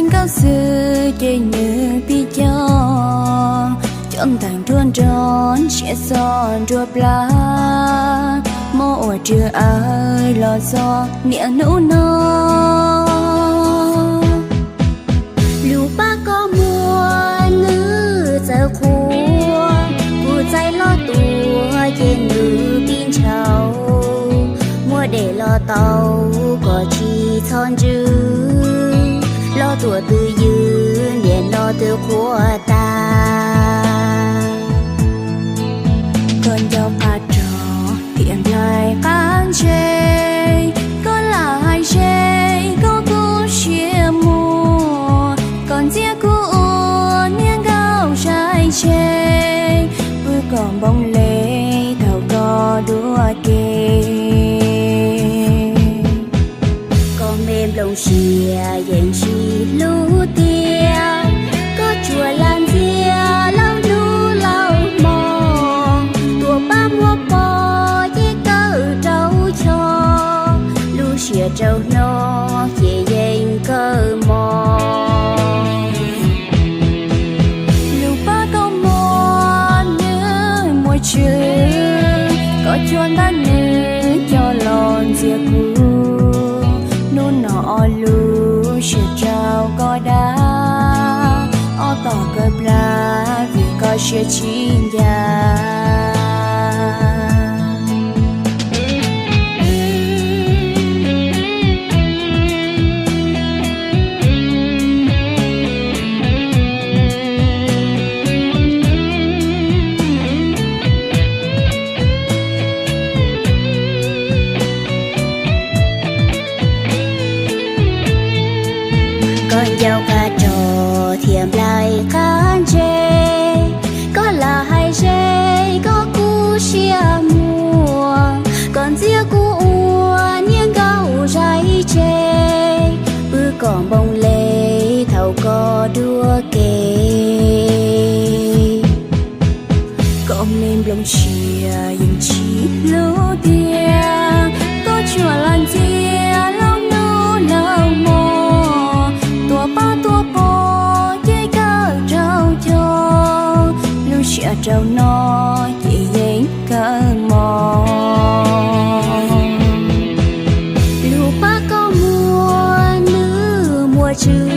Nkauj xwb ces nws pib cog, cov ntawm nruab nrog siab xo nruab plab, muab ua rwg awv los txog niaj hnub no. Lub pab koj muag nws txawv qhuav, kuv txais los tuag ces nws pib ntshau, muab dej los tau kom tsis txhob ntsws, los tuag twb ywg niaj no twb qhuav tas. Koj ncauj qab rog thiab nplaig qab ntse, koj lam hais ze koj kub siab muag, koj ntxias kuv ua niag nkauj zais tseg, pw kom npoo le thaum koj dua ke. Koj me nplooj siab yeej tsis hlub tiag, koj tsuas lam ntxias laug hnub laug hmo, tus pab muab pov ces kawg rau choj, lub siab rau hnub ces yeej kawg mog. Lub pab koj muag nws muaj tswv, koj cuag ntawm nws coj los ntxias kuv, hnub no ob lub siab rau koj dag, ob tog kawg plab vim koj siab tsis ncaj. Koj ncauj qab rog thiab nplaig qab ntse, koj lam hais ze koj kub siab muag, koj ntxias kuv ua niag nkauj zais tseg, pw kom npoo le thaum koj dua ke. Koj me nplooj siab yeej tsis hlub tiag, koj tsuas lam ntxias laug hnub laug hmo, tus pab tuaj pov ces kawg rau choj, lub siab rau hnub ces yeej kawg mog. Lub pab koj muag nws muaj tswv,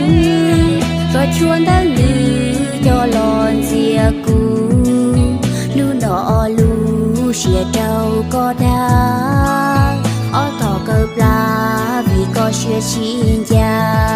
koj cuag ntawm nws coj los ntxias kuv, hnub no ob lub siab rau koj dag, ob tog kawg plab vim koj siab tsis ncaj.